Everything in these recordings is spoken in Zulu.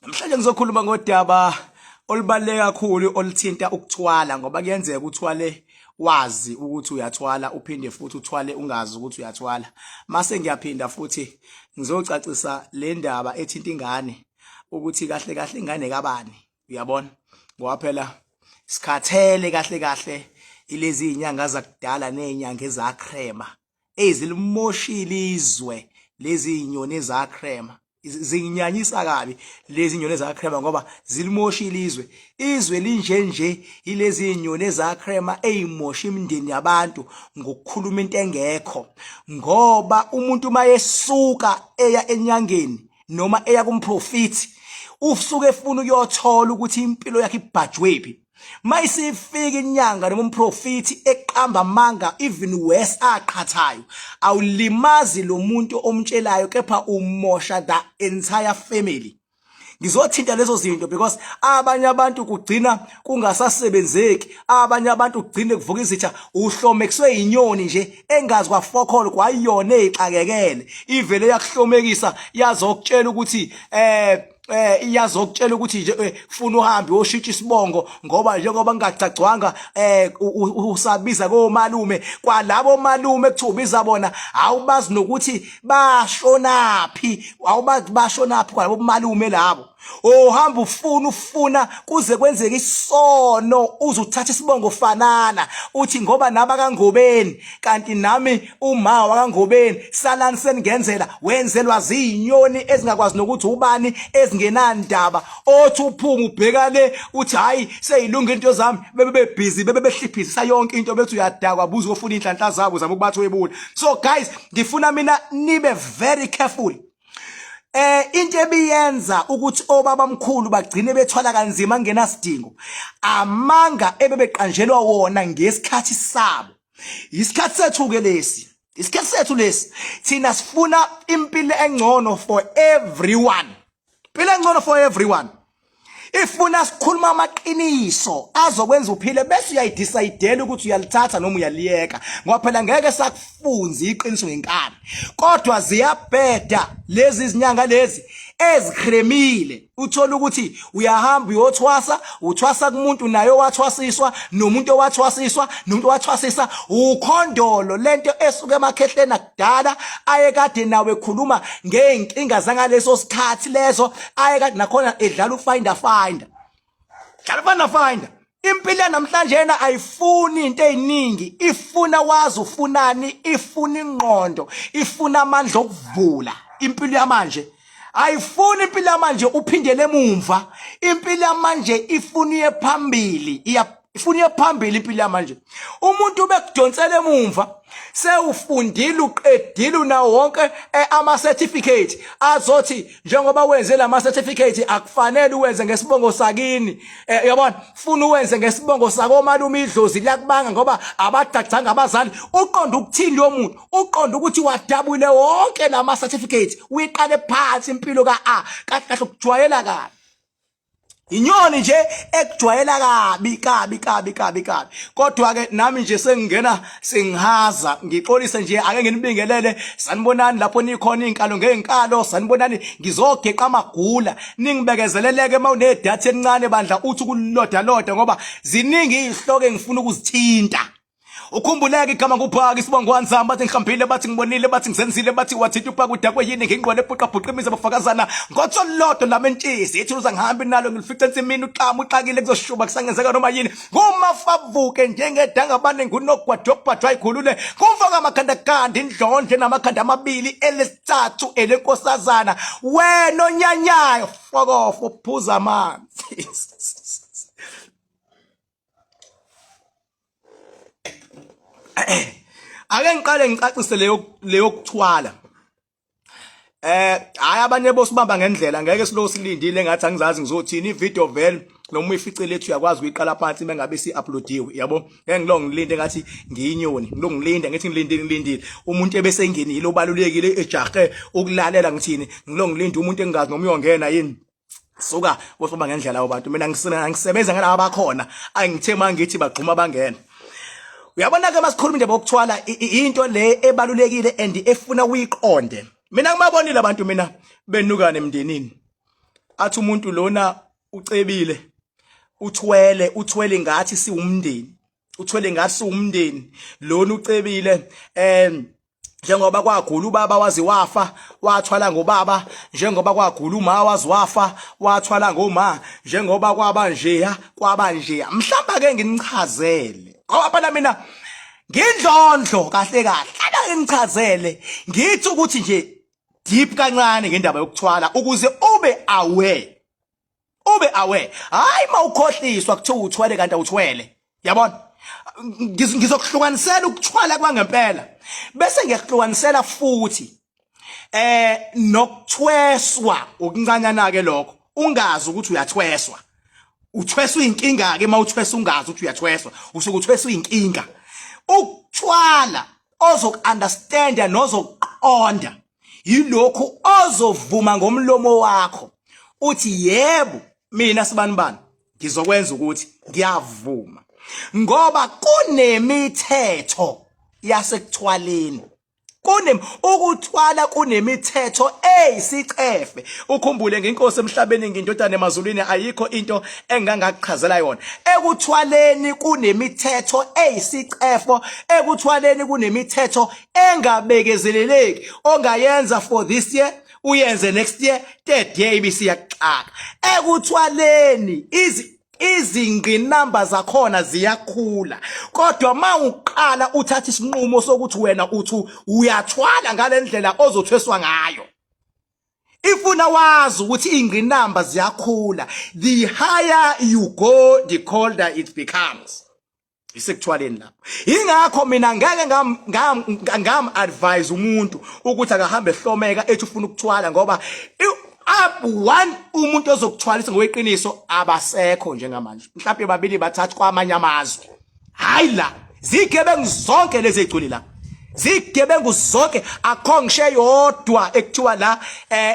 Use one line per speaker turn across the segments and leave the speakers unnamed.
Namhlanje ngizokhuluma ngodaba olubaluleke kakhulu oluthinta ukuthwala ngoba kuyenzeka uthwale wazi ukuthi uyathwala uphinde futhi uthwale ungazi ukuthi uyathwala. Mase ngiyaphinda futhi ngizocacisa le ndaba ethinta ingane ukuthi kahle kahle ingane kabani uyabona ngoba phela sikhathele kahle kahle ilezi izinyanga zakudala nezinyanga ezacrema ezilimoshile izwe lezi izinyoni ezacrema zinginyanyisa kabi lezi nyoni ezacrema ngoba zilimoshile izwe izwe linje nje ilezi nyoni ezacrema eyimosha imindeni yabantu ngokukhuluma into engekho ngoba umuntu mayesuka eya enyangeni noma eya kumprofiti usuke efuna ukuyothola ukuthi impilo yakhe ibhajwephi Mayisifika inyanga noma umprofiti eqamba amanga even worse aqhathayo awulimazi lo muntu omtshelayo kepha umosha the entire family ngizothinta lezo zinto because abanye abantu kugcina kungasasebenzeki abanye abantu kugcine kuvuka izitha uhlomekiswe inyoni nje engazi kwafokholo kwayona ezixakekele ivele yakuhlomekisa yazokutshela ukuthi eh iyazokutshela ukuthi nje eh, funa uhambe uyoshintsha isibongo ngoba njengoba ngingagcagcwanga eh usabiza komalume kwalabo malume kuthiwa ubiza bona awubazi nokuthi bashonaphi awubazi bashonaphi kwalabo malume labo ohamba ufuna ufuna kuze kwenzeke isono uze uthathe isibongo fanana uthi ngoba naba kaNgobeni kanti nami uma wakaNgobeni salani seningenzela wenzelwa zinyoni ezingakwazi nokuthi ubani ezingenandaba othi uphuma ubheka le uthi hayi seyilunga into zami bebe bebhizi bebe behliphizisa yonke into bethi uyadakwa buza ofuna inhlanhla zabo zama ukubathi webula so guys ngifuna mina nibe very careful into ebiyenza ukuthi obaba mkhulu bagcine bethwala kanzima ngenasidingo amanga ebebeqanjelwa wona ngesikhathi sabo isikhathi sethu ke lesi isikhathi sethu lesi thina sifuna impilo engcono for everyone impilo engcono for everyone ifuna sikhuluma amaqiniso azokwenza uphile bese uyayidecidela ukuthi uyalithatha noma uyaliyeka ngoba phela ngeke sakufunza iqiniso ngenkani kodwa ziyabheda lezi izinyanga lezi ezikremile uthola ukuthi uyahamba uyothwasa uthwasa kumuntu naye owathwasiswa nomuntu owathwasiswa nomuntu owathwasisa ukhondolo lento esuke emakhehleni akudala ayekade nawe ekhuluma ngey'nkinga zangaleso sikhathi lezo ayekade nakhona edlala ufinder finder dlala ufinder finder impilo yanamhlanje yena ayifuni into eziningi ifuna wazi ufunani ifuna ingqondo ifuna amandla okuvula impilo yamanje ayifuni impilo yamanje uphindele emumva impilo yamanje ifuna iye phambili iya ifuna iye phambili impilo yamanje umuntu ubekudonsela emumva sewufundile uqedile unawo wonke eh, ama certificate azothi njengoba wenze lama certificate akufanele uwenze ngesibongo sakini eh, uyabona funa uwenze ngesibongo sakomalume idlozi liyakubanga ngoba abagcagcanga abazali uqonda ukuthini lo muntu uqonda ukuthi wadabule wonke lama certificate uyiqale phansi impilo ka A kahle kahle ukujwayela kabi inyoni nje ekujwayela kabi kabi kabi kabi kabi kodwa ke nami nje sengingena sengihaza ngixolise nje ake nginibingelele sanibonani lapho nikhona izinkalo ngezinkalo sanibonani ngizogeqa amagula ningibekezeleleke uma unedatha elincane bandla uthi ukuloda loda ngoba ziningi izihloko engifuna ukuzithinta ukhumbuleke igama nguphaka isibongo wanzama bathi ngihambile bathi ngibonile bathi ngizenzile bathi wathinta uphaka udakwe yini ngingqwele bhuqa bhuqa imizi abafakazana ngotsolodo lamentshisi ithi uza ngihambe nalo ngilifice ensimini uxama uxakile kuzoshuba kusangenzeka noma yini ngumafavuke njengedanga bane ngunogwadogwadwa ayikhulule ngumfaka amakhanda kandi indlondle namakhanda amabili elesithathu elenkosazana wena onyanyayo fokofo phuza amanzi ake ngiqale ngicacise leyo leyokuthwala eh hayi abanye bosibamba ngendlela ngeke siloku silindile ngathi angizazi ngizothini ivideo vele noma uyificile lethu uyakwazi ukuyiqala phansi mengabe si-uploadiwe yabo ngeke ngilo ngilinde ngathi ngiyinyoni ngilo ngilinde ngithi ngilindile ngilindile umuntu ebesengenile obalulekile ejahe ukulalela ngithini ngilo ngilinde umuntu engingazi noma uyongena yini suka bosibamba ngendlela labo bantu mina ngisebenza ngalaba abakhona angithe mangithi bagxuma bangena uyabona ke masikhuluma indaba yokuthwala into le ebalulekile and efuna uyiqonde mina ngibabonile abantu mina benukana emndenini Athi umuntu lona ucebile, uthwele, uthwele ngathi siwumndeni, uthwele ngathi siwumndeni lona ucebile. Njengoba kwagula ubaba wazi wafa, wathwala ngobaba. Njengoba kwagula uma wazi wafa, wathwala ngoma. Njengoba kwaba njeya, kwaba njeya. Mhlawumbe ke nginichazele, ngoba phela mina ngindlondlo kahle kahle. Ake ngichazele, ngithi ukuthi nje deep kancane ngendaba yokuthwala ukuze ube aware, ube aware. Hayi, mawukhohliswa kuthiwa uthwele kanti awuthwele. Yabona, ngizokuhlukanisela ukuthwala kwangempela, bese ngiyakuhlukanisela futhi nokuthweswa okuncanyana ke, lokho ungazi ukuthi uyathweswa. Uthweswa inkinga ke mawuthweswa ungazi ukuthi uyathweswa, usuke uthweswa inkinga. Ukuthwala ozoku-understanda nozokuqonda yilokhu ozovuma ngomlomo wakho uthi, "Yebo, mina sibanibani ngizokwenza ukuthi ngiyavuma," ngoba kunemithetho yasekuthwaleni. Kune ukuthwala kunemithetho eyisicefe. Ukhumbule, nginkosi emhlabeni, ngindodana emazulwini, ayikho into engangakuchazela yona. Ekuthwaleni kunemithetho eyisicefo, ekuthwaleni kunemithetho engabekezeleleki. Ongayenza for this year, uyenze next year, third year ibisiyakuxaka. Ekuthwaleni izingqinamba zakhona ziyakhula, kodwa mawuqala uthatha isinqumo sokuthi wena uthi uyathwala ngalendlela ozothweswa ngayo, ifuna wazi ukuthi ingqinamba ziyakhula. The higher you go, the colder it becomes. Isekuthwaleni lapho. Ingakho mina ngeke ngam advise umuntu ukuthi akahambe ehlomeka ethi ufuna ukuthwala, ngoba up one umuntu ozokuthwalisa ngokweqiniso abasekho njengamanje, mhlawumbe babili, bathathu kwamanye amazwe. Hayi, la zigebengu zonke lezi ezigcwele la, zigebengu zonke. Akho ngisho eyodwa ekuthiwa la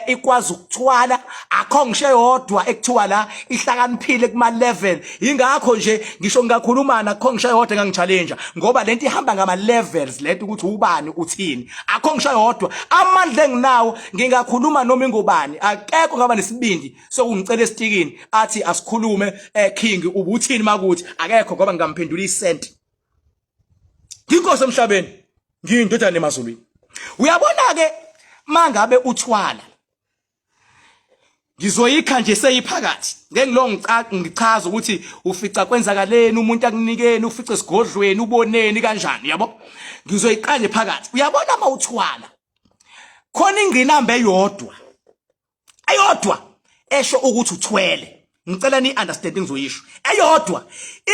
ikwazi ukuthwala, akho ngisho eyodwa ekuthiwa la ihlakaniphile kuma level. Ingakho nje ngisho ngingakhuluma, akho ngisho eyodwa engangi-challenge, ngoba lento ihamba ngama levels, lento ukuthi ubani uthini. Akho ngisho eyodwa. Amandla enginawo, ngingakhuluma noma ingubani. Akekho ngaba nesibindi sokungicela esitikini athi, "Asikhulume, king, ubuthini makuthi?" Akekho, ngoba ngingamphendula isenti. Inkosi emhlabeni, ngiyindodana emazulwini. Uyabona ke, mangabe uthwala, ngizoyikha nje seyiphakathi, ngeke ngilo ngichaza ukuthi ufica kwenzakaleni, umuntu akunikeni, ufice esigodlweni, uboneni kanjani, yabo. Ngizoyiqala phakathi. Uyabona, mawuthwala khona ingqinamba eyodwa, eyodwa esho ukuthi uthwele. Ngicela ni understand ngizoyisho eyodwa.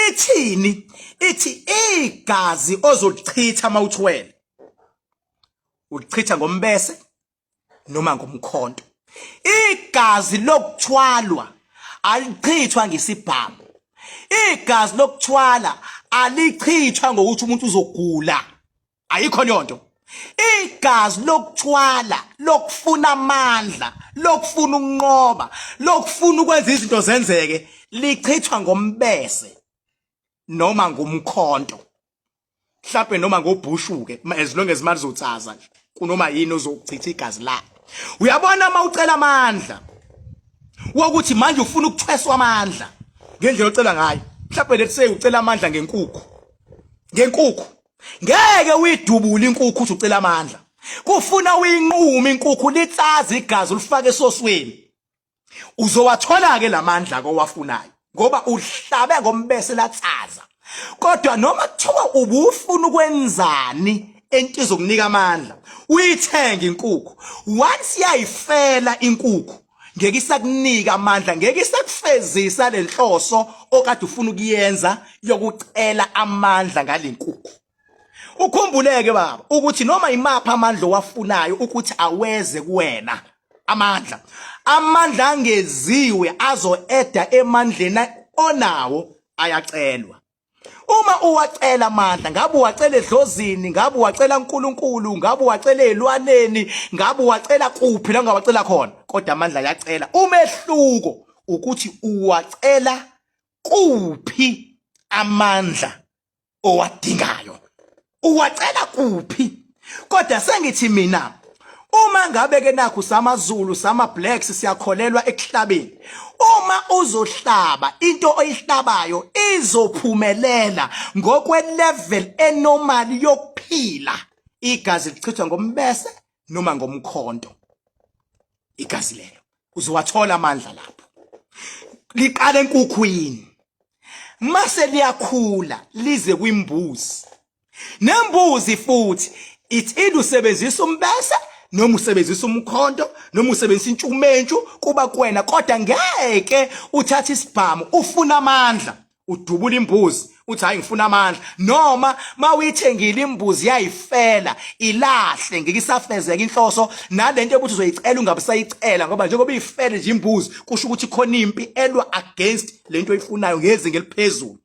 Ithini? Ithi igazi ozolichitha mawuthwele, ulichitha ngombese noma ngomkhonto. Igazi lokuthwalwa alichithwa ngesibhamu. Igazi lokuthwala alichithwa ngokuthi umuntu uzogula, ayikho leyo nto. Igazi lokuthwala, lokufuna amandla, lokufuna ukunqoba, lokufuna ukwenza izinto zenzeke, lichithwa ngombese noma ngumkhonto, mhlawumbe noma ngobhushu-ke, as long as imali izothaza nje kunoma yini ozokuchitha igazi la. Uyabona, uma ucela amandla wokuthi manje ufuna ukuthweswa amandla ngendlela ocela ngayo, mhlawumbe let's say ucela amandla ngenkukhu, ngenkukhu ngeke uyidubule inkukhu uthi ucela amandla. Kufuna uyinqume inkukhu, litsaze igazi, ulifake esosweni. Uzowathola ke lamandla kowafunayo, ngoba uhlabe ngombese latsaza. Kodwa noma kuthiwa ubufuna ukwenzani ento izokunika amandla, uyithenge inkukhu, once yayifela inkukhu ngeke isakunika amandla, ngeke isakufezisa lenhloso okade ufuna ukuyenza yokucela amandla ngalenkukhu. Ukhumbuleke baba ukuthi noma imaphi amandla owafunayo ukuthi aweze kuwena, amandla angeziwe azo-eda emandleni onawo ayacelwa. Uma uwacela amandla, ngabe uwacela edlozini, ngabe uwacela uNkulunkulu, ngabe uwacela ezilwaneni, ngabe uwacela kuphi la ungawacela khona, kodwa amandla ayacela. Umehluko ukuthi uwacela kuphi amandla owadingayo, uwacela kuphi. Kodwa sengithi mina, Uma ngabe ke nakhu samaZulu sama blacks siyakholelwa ekuhlabeni. Uma uzohlaba into oyihlabayo izophumelela ngokwe level enormal yokuphila. Igazi lichithwa ngombese noma ngomkhonto. Igazi lelo uzowathola amandla lapho. Liqala enkukhwini. Mase liyakhula lize kwimbuzi. Nembuzi futhi it's either usebenzisa umbese noma usebenzisa umkhonto noma usebenzisa intshumentshu kuba kuwena kodwa ngeke uthathe isibhamu ufuna amandla udubula imbuzi uthi hayi ngifuna amandla noma mawuyithengile imbuzi yayifela ilahle ngeke isafezeka inhloso nalento yokuthi uzoyicela ungabe usayicela ngoba njengoba ifele nje imbuzi kusho ukuthi khona impi elwa against lento oyifunayo ngezinga eliphezulu.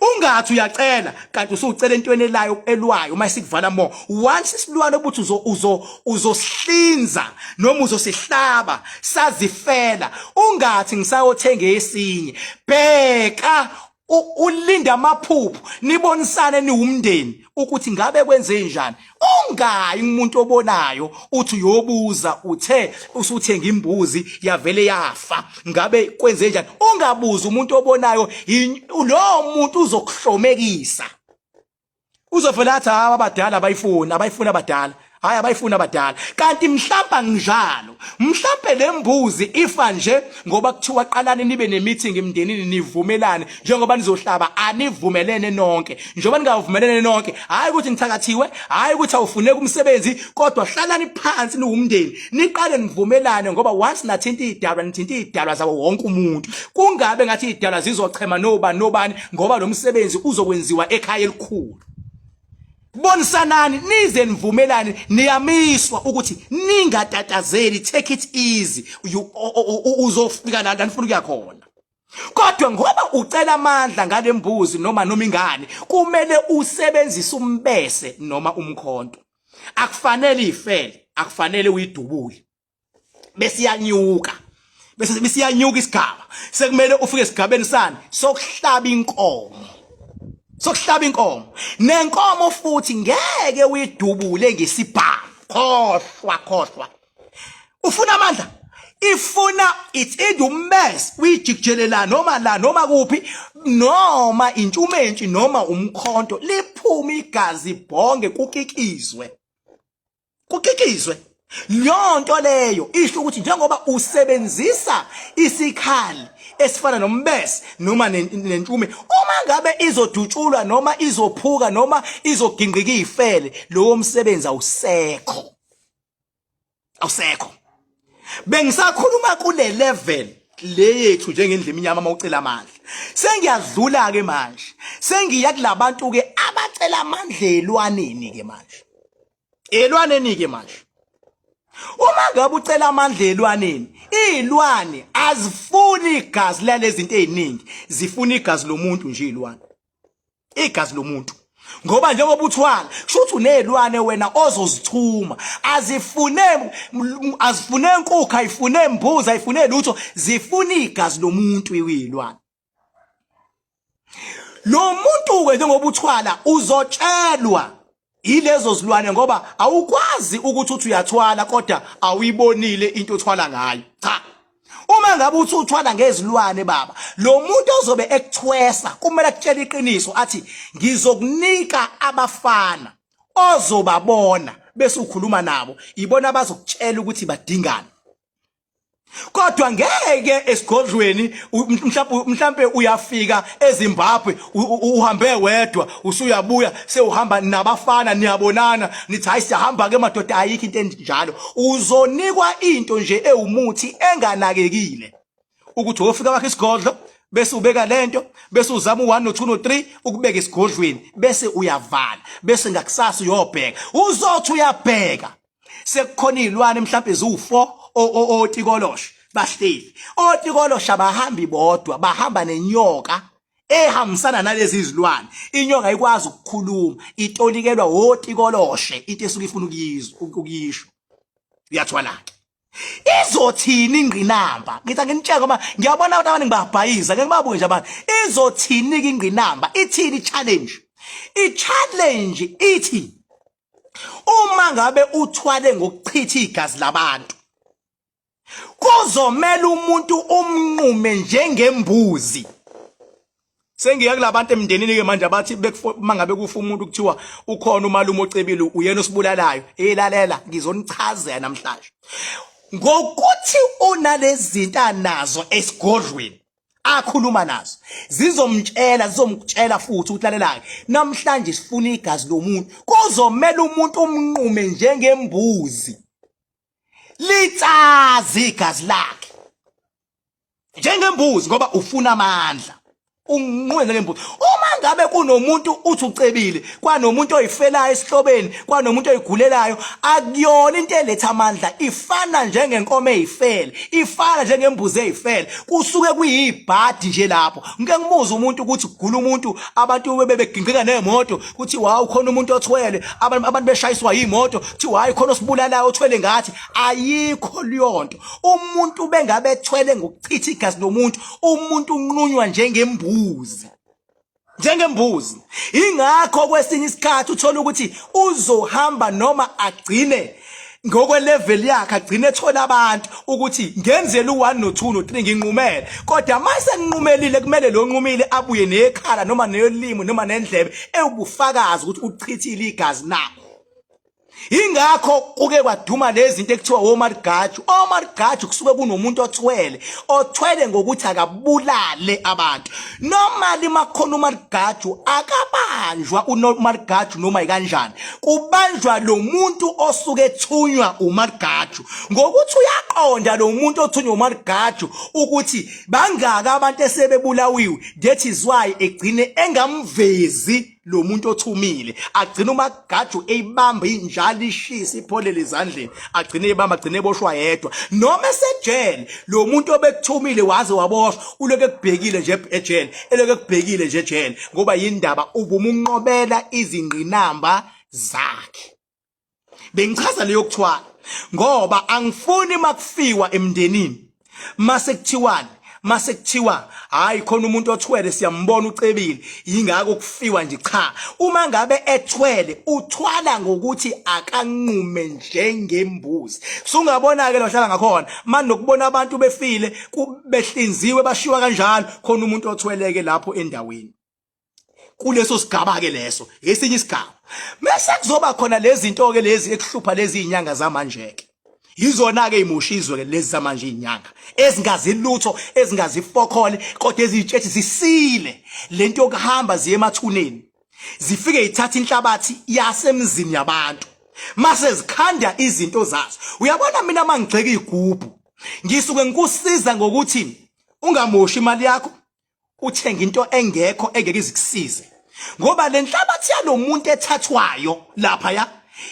Ungathi uyacela kanti usucela entweni elayo elwayo uma isikuvala more. Once isilwane ukuthi uzo uzo uzosihlinza noma uzosihlaba sazifela ungathi ngisayothenga esinye. Bheka ulinda amaphupho nibonisane niwumndeni ukuthi ngabe kwenze njani. Ungayi umuntu obonayo uthi uyobuza uthe usuthenga imbuzi yavele yafa ngabe kwenze njani ungabuzi umuntu obonayo lo muntu uzokuhlomekisa uzovela athi hawa abadala abayifuni abayifuni abadala hayi abayifuni abadala kanti mhlawumbe nginjalo mhlawumbe lembuzi ifa nje ngoba kuthiwa qalani nibe nemeeting emndenini nivumelane njengoba nizohlaba anivumelene nonke njengoba ningavumelene nonke hayi ukuthi nithakathiwe hayi ukuthi awufuneki umsebenzi kodwa hlalani phansi niwumndeni niqale nivumelane ngoba once nathinta idalwa nithinta idalwa zawo wonke umuntu kungabe ngathi idalwa zizochema nobani nobani ngoba lo msebenzi uzokwenziwa ekhaya elikhulu bonisanani nize nivumelane niyamiswa ukuthi ningatatazeli take it easy uzofika la nifuna ukuya khona kodwa ngoba ucela amandla ngalembuzi noma noma ingane kumele usebenzise umbese noma umkhonto akufanele ifele akufanele uyidubule bese iyanyuka bese besiyanyuka isigaba sekumele ufike esigabeni sani sokuhlaba inkomo sokuhlaba inkomo nenkomo futhi ngeke uyidubule ngesibhamu khohlwa khohlwa ufuna amandla ifuna it's either umbese uyijikijele la noma la noma kuphi noma intshumentshi noma umkhonto liphume igazi bhonge kukikizwe kukikizwe leyo nto leyo isho ukuthi njengoba usebenzisa isikhali esifana nombese noma nentshume uma ngabe izodutshulwa noma izophuka noma izogingqika ifele lowo msebenzi awusekho awusekho bengisakhuluma kule level le yethu njengendlu eminyama uma ucela amandla sengiyadlula ke manje sengiya kulabantu ke abacela amandla elwaneni ke manje elwaneni ke manje uma ngabe ucela amandla elwaneni izilwane azifuni igazi lalezi zinto eziningi zifuna igazi lomuntu nje izilwane igazi lomuntu ngoba njengoba uthwala kusho ukuthi unezilwane wena ozozithuma azifune azifune inkukhu ayifune imbuzi ayifune lutho zifuna igazi lomuntu izilwane lo muntu ke njengoba uthwala uzotshelwa ilezo zilwane ngoba awukwazi ukuthi uthi uyathwala kodwa awuyibonile into othwala ngayo cha uma ngabe uthi uthwala ngezilwane baba lo muntu ozobe ekuthwesa kumele akutshele iqiniso athi ngizokunika abafana ozobabona bese ukhuluma nabo ibona abazokutshela ukuthi badingani kodwa ngeke esigodlweni mhlawumbe mhlambe uyafika eZimbabwe uhambe wedwa usuyabuya sewuhamba nabafana niyabonana nithi hayi siyahamba ke madoda ayikho into enjalo uzonikwa into nje ewumuthi enganakekile ukuthi wofika wakhe isigodlo bese ubeka lento bese uzama u1 no2 no3 ukubeka esigodlweni bese uyavala bese ngakusasa uyobheka uzothi uyabheka sekukhona izilwane mhlawumbe ziwu4 otikoloshe bahleli otikoloshe abahambi bodwa bahamba nenyoka ehambisana nalezi zilwane inyoka ayikwazi ukukhuluma itolikelwa wotikoloshe into esuke ifuna ukuyizwa ukuyisho uyathwala ke izothini ingqinamba ngithi anginitshele ngoba ngiyabona abantu abaningi babhayiza ngeke babuke nje abantu izothini ingqinamba ithini i-challenge i-challenge ithi. Uma ngabe uthwale ngokuchitha igazi labantu, kuzomela umuntu umnqume njengembuzi. Sengiya kulabantu emndenini ke manje abathi mangabe kufa umuntu kuthiwa ukhona umalume ocebile uyena osibulalayo. Elalela ngizonichazela namhlanje. Ngokuthi unalezinto anazo esigodlweni akhuluma nazo zizomtshela zizomtshela futhi ukuthi lalelayo namhlanje sifuna igazi lomuntu kuzomela umuntu umnqume njengembuzi litsazi igazi lakhe njengembuzi ngoba ufuna amandla unqwe njengembuzi uma ngabe kunomuntu uthi ucebile kwanomuntu oyifelayo esihlobeni kwanomuntu oyigulelayo akuyona into eletha amandla ifana njengenkomo eyifele ifana njengembuzi eyifele kusuke kuyibhadi nje lapho ngike ngibuze umuntu ukuthi kugula umuntu abantu bebegingqika nemoto kuthi wawu khona umuntu othwele abantu abantu beshayiswa yimoto kuthi hayi khona osibulalayo othwele ngathi ayikho leyonto umuntu bengabe ethwele ngokuchitha igazi lomuntu umuntu unqunywa njengembuzi njengembuzi ingakho kwesinye isikhathi uthola ukuthi uzohamba noma agcine ngokwelevel yakhe agcine ethola abantu ukuthi ngenzela u1 no2 no3 nginqumele kodwa mase nginqumelile kumele lo nqumile abuye nekhala noma neyolimi noma nendlebe ewubufakazi ukuthi uchithile igazi na Ingakho kuke kwaduma lezi zinto ekuthiwa omarigaju. Omarigaju kusuke kunomuntu othwele, othwele ngokuthi akabulale abantu. Normally makukhona umarigaju akabanjwa unomarigaju noma ikanjani. Kubanjwa lo muntu osuke ethunywa umarigaju. Ngokuthi uyaqonda lo muntu othunywa umarigaju ukuthi bangaka abantu esebebulawiwe. That is why egcine engamvezi lo muntu othumile agcina umagaju eyibamba injalo ishisa ipholele ezandleni agcine eyibamba agcine eboshwa yedwa noma esejele lo muntu obekuthumile waze waboshwa uloke ekubhekile nje ejele eloke ekubhekile nje ejele ngoba yindaba ubumunqobela izingqinamba zakhe bengichaza leyo kuthwala ngoba angifuni makufiwa emndenini mase kuthiwani mase kuthiwa hayi khona umuntu othwele siyambona ucebile yingakho kufiwa nje cha uma ngabe ethwele uthwala ngokuthi akanqume njengembuzi sungabona ke lohlala ngakhona manje nokubona abantu befile behlinziwe bashiwa kanjalo khona umuntu othweleke lapho endaweni kuleso sigaba ke leso esinye isigaba mase kuzoba khona lezi zinto ke lezi ekuhlupha lezi izinyanga zamanje ke yizona ke imoshizwe ke lezi zamanje izinyanga ezingazi lutho ezingazifokhole kodwa ezitshethi zisile lento yokuhamba ziye emathuneni zifike ithatha inhlabathi yasemzini yabantu mase zikhanda izinto zazo uyabona mina mangigxeka igubhu ngisuke ngikusiza ngokuthi ungamoshi imali yakho uthenga into engekho engeke izikusize ngoba le nhlabathi yalomuntu ethathwayo lapha ya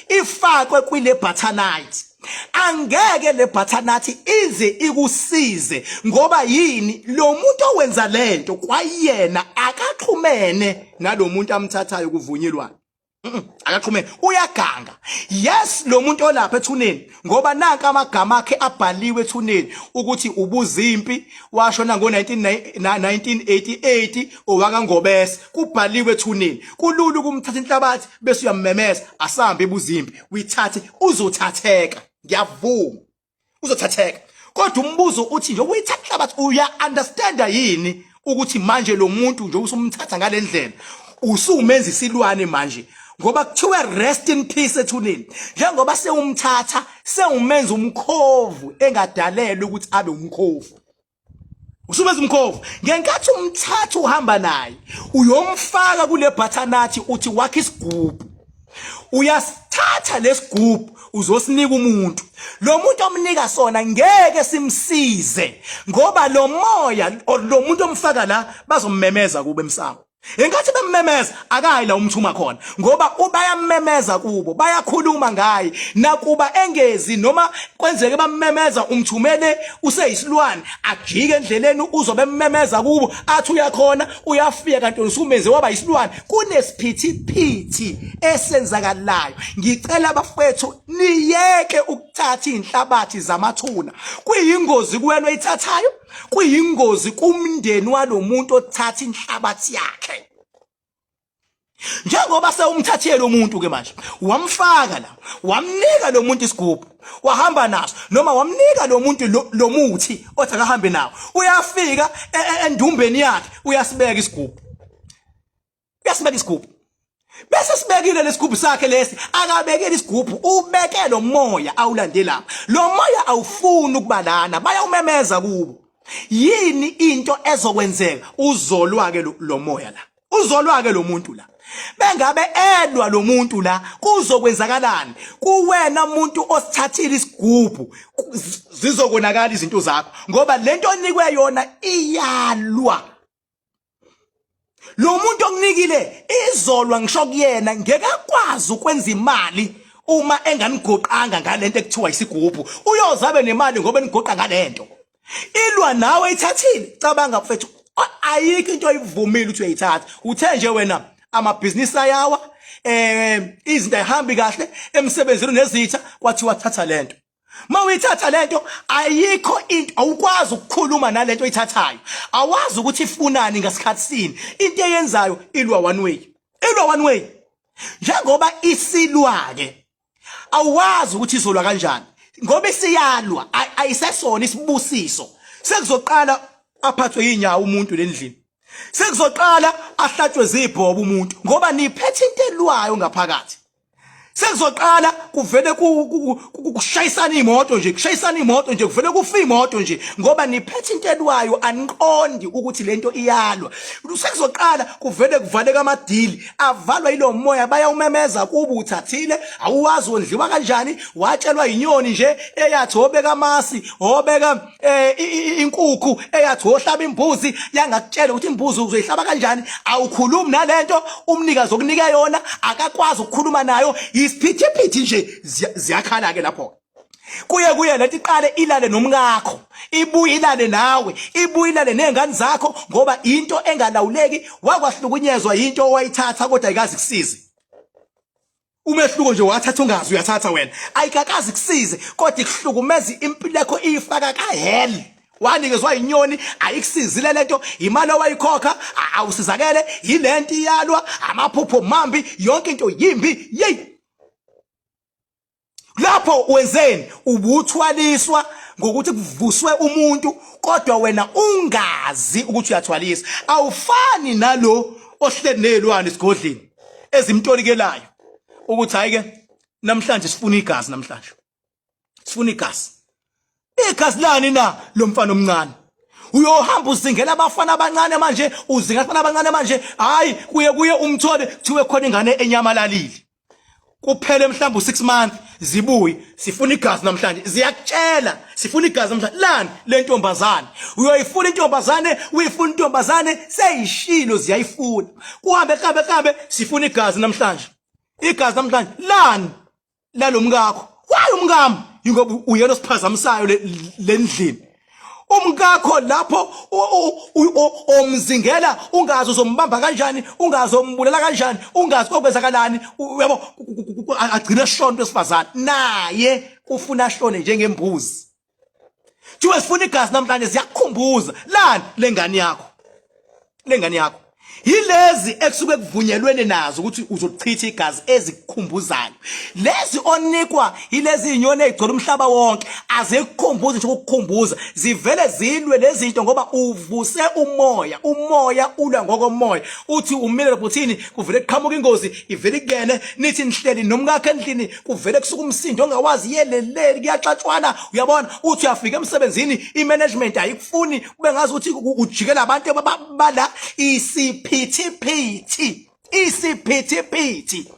ifakwe kwile butternut angeke le butternut ize ikusize ngoba yini lo muntu owenza lento kwayena akaxhumene nalomuntu amthathayo kuvunyelwana Akaxhumene uyaganga yes lo muntu olapha ethuneni ngoba nanka amagama akhe abhaliwe ethuneni ukuthi ubuzimpi washona ngo-1988 owakangobese kubhaliwe ethuneni kulula ukumthatha inhlabathi bese uyammemeza asambe ebuzimpi uyithathe uzothatheka ngiyavuma uzothatheka kodwa umbuzo uthi nje uyithatha inhlabathi uya understanda yini ukuthi manje lo muntu nje usumthatha ngalendlela usumenza isilwane manje ngoba kuthiwe rest in peace ethuneni njengoba sewumthatha sewumenza umkhovu engadalelwe ukuthi abe umkhovu Usubenza umkhovu ngenkathi umthatha uhamba naye uyomfaka kule butternut uthi wakhe isigubhu uyasithatha lesigubhu uzosinika umuntu lo muntu omnika sona ngeke simsize ngoba lo moya lo muntu omfaka la bazommemeza kube emsamo Inkathi bemmemeza akayi la umthuma khona ngoba ubayamemeza kubo bayakhuluma ngaye nakuba engezi noma kwenzeke bammemeza umthumele useyisilwane ajike endleleni uzobe emmemeza kubo athi uyakhona uyafika kanti usumenze waba yisilwane kunesiphithiphithi esenzakalayo ngicela abafethu niyeke ukuthatha inhlabathi zamathuna kuyingozi kuwena oyithathayo kuyingozi kumndeni walomuntu othatha inhlabathi yakhe. Njengoba sewumthathile lo muntu ke manje, wamfaka la, wamnika lo muntu isigubhu, wahamba naso, noma wamnika lo muntu lo muthi othi akahambe nawo. Uyafika endumbeni yakhe, uyasibeka isigubhu. Uyasibeka isigubhu. Bese sibekile lesigubhu sakhe lesi, akabekele isigubhu, ubeke lo moya awulande lapha. Lo moya awufuni ukuba lana, bayawumemeza kubo. Yini into ezokwenzeka? Uzolwa ke lo moya la. Uzolwa ke lo muntu la. Bengabe elwa lo muntu la kuzokwenzakalani? Kuwena muntu osithathile isigubhu zizokonakala izinto zakho ngoba lento onikwe yona iyalwa. Lo muntu okunikile izolwa ngisho kuyena ngeke akwazi ukwenza imali uma enganigoqanga ngalento ekuthiwa isigubhu. Uyoze abe nemali ngoba enigoqa ngalento. Ilwa nawe ithathile. Cabanga mfethu, ayikho into oyivumile ukuthi uyayithatha. Uthe nje wena amabhizinisi ayawa, izinto ayihambi kahle emsebenzini nezitha, kwathiwa thatha lento. Uma uyithatha lento ayikho into, awukwazi ukukhuluma nalento oyithathayo, awazi ukuthi ifunani ngasikhathi sini. Into eyenzayo ilwa one way, ilwa one way. Njengoba isilwa ke awazi ukuthi izolwa kanjani ngoba isiyalwa, ayisesona isibusiso. Sekuzoqala aphathwe yinyawo umuntu lendlini, sekuzoqala ahlatshwe zibhobo umuntu ngoba niphethe into elwayo ngaphakathi. Sekuzoqala kuvele kushayisana imoto nje, kushayisana imoto nje, kuvele kufa imoto nje ngoba niphethe into elwayo, aniqondi ukuthi lento iyalwa. Sekuzoqala kuvele kuvaleka amadili, avalwa yilo moya, bayawumemeza kuba uthathile, awuwazi wondliwa kanjani, watshelwa inyoni nje eyathi obeka amasi, obeka inkukhu eyathi wohlaba imbuzi, yangakutshela ukuthi imbuzi uzoyihlaba kanjani. Awukhulumi nalento, umnikazi okunika yona akakwazi ukukhuluma nayo, isiphithiphithi nje ziyakhala ke lapho. Kuye kuye lento iqale ilale nomkakho, ibuye ilale nawe, ibuye ilale nezingane zakho ngoba into engalawuleki. Wakwahlukunyezwa into owayithatha kodwa ayikazi kusize. Umehluko nje wathatha ungazi uyathatha wena, ayikakazi kusize kodwa ikuhlukumeza impilo yakho, iyifaka ka hell. Wanikezwa inyoni ayikusizile lento, imali owayikhokha awusizakele, yilento iyalwa, amaphupho mambi, yonke into yimbi. Yey, lapho wenzeni? Ubuthwaliswa ngokuthi kuvuswe umuntu kodwa wena ungazi ukuthi uyathwalisa. Awufani nalo ohleli nezilwane esigodlini ezimtolikelayo ukuthi hayi ke namhlanje sifuna igazi, namhlanje sifuna igazi. Igazi lani na lo mfana omncane? Uyohamba uzingela abafana abancane manje, uzingela abafana abancane manje, hayi kuye kuye umthole kuthiwe khona ingane enyamalalile. Kuphele mhlawumbe u6 months zibuye, sifuna igazi namhlanje. Ziyakutshela sifuna igazi namhlanje. Lani le ntombazane? Uyoyifuna intombazane, uyifuna intombazane, seyishilo ziyayifuna. Kuhambe kabe kabe sifuna igazi namhlanje, igazi namhlanje. Lani lalomkakho? Why umkami? Ingoba uyena osiphazamisayo lendlini. Umkakho lapho omzingela ungazi uzombamba kanjani, ungazi umbulala kanjani, ungazi kokwenzakalani, uyabo, agcine shona wesifazane naye ufuna ashone njengembuzi. Thiwe sifuna igazi namhlanje, ziyakukhumbuza lani lengane yakho, lengane yakho yilezi ekusuke kuvunyelwene nazo ukuthi uzochitha igazi, ezikukhumbuzayo lezi onikwa yilezi inyoni ezigcwele umhlaba wonke, azikukhumbuzi nje ukukukhumbuza, zivele zilwe lezi zinto ngoba uvuse umoya. Umoya ulwa ngokomoya. Uthi umile lapho kuvele kuqhamuka ingozi, ivele ikungene. Nithi nihleli nomkakho endlini, kuvele kusuka umsindo ongawazi, yeleleli, kuyaxatshwana, uyabona. Uthi uyafika emsebenzini, i-management ayikufuni, kube ngazi ukuthi ujikela abantu bala. Isiphithiphithi, isiphithiphithi.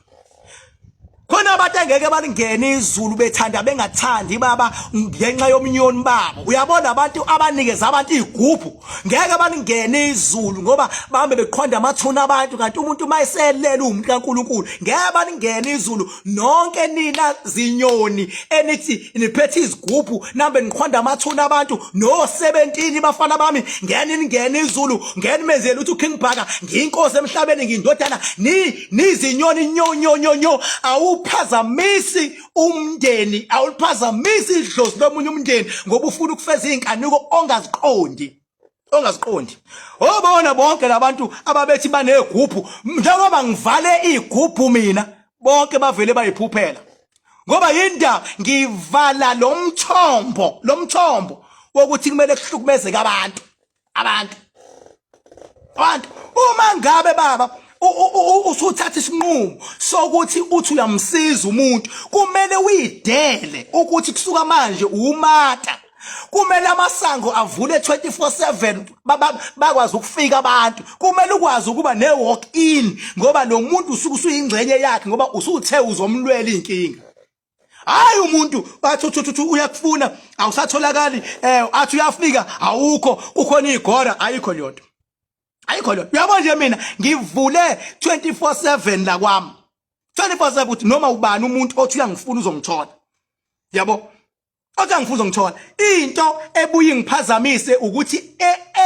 Khona abantu engeke balingene izulu bethanda bengathandi baba ngenxa yomnyoni babo. Uyabona abantu abanikeza abantu igubhu ngeke balingene izulu ngoba bahambe beqhonda amathuna abantu, kanti umuntu mayeselele umuntu kaNkuluNkulu ngeke balingene izulu. Nonke nina zinyoni enithi niphethe izigubhu nambe niqhonda amathuna abantu no 17 bafana bami, ngeke ningene izulu, ngeke nimenzele ukuthi uKing Bhaka ngiyinkosi emhlabeni, ngiyindodana. Ni nizinyoni nyo nyo nyo nyo, awuphazamisi umndeni, awuliphazamisi idlozi lomunye umndeni ngoba ufuna ukufeza izinkanuko ongaziqondi. Ongaziqondi. Obona bonke labantu ababethi banegubhu, njengoba ngivale igubhu mina, bonke bavele bayiphuphela. Ngoba yindaba ngivala lo mthombo, lo mthombo wokuthi kumele kuhlukumezeke abantu. Abantu. Abantu uma ngabe baba usuthatha isinqumo sokuthi uthi uyamsiza umuntu, kumele uyidele ukuthi kusuka manje umata. Kumele amasango avule 24/7, bakwazi ukufika abantu. Kumele ukwazi ukuba ne walk in, ngoba lo muntu usuke usuyingxenye yakhe, ngoba usuthe uzomlwela inkinga. Hayi, umuntu bathi uthi uyakufuna, awusatholakali, athi uyafika, awukho, kukhona igora, ayikho leyo nto, ayikho leyo. Uyabona nje, mina ngivule 24/7 la kwami, 24/7, ukuthi noma ubani umuntu othi uyangifuna uzongithola, yabo, othi angifuna uzongithola. Into ebuye ngiphazamise ukuthi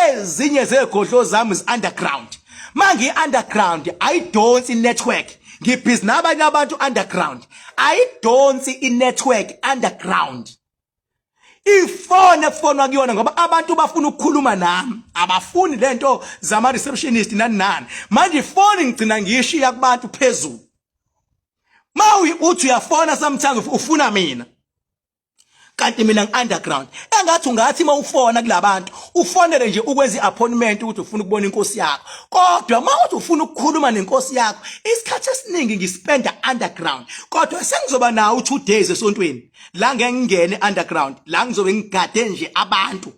ezinye zegodlo zami is underground. Mangi underground ayidonsi network, ngibhizi nabanye abantu underground, ayidonsi i-network underground. Ifone ekufonwa kuyona, ngoba abantu bafuna ukukhuluma nami, abafuni lento zama receptionist nani nani. Manje ifoni ngigcina ngiyishiya kubantu phezulu. Ma uthi uyafona sometimes ufuna mina, kanti mina ngi-underground. Engathi ungathi uma ufona kulabantu ufonele nje ukwenza i-appointment ukuthi ufuna ukubona inkosi yakho, kodwa uma uthi ufuna ukukhuluma nenkosi yakho, isikhathi esiningi ngispenda underground. Kodwa sengizoba nawo u-2 days esontweni la ngeke ngingene underground, la ngizobe ngigade nje abantu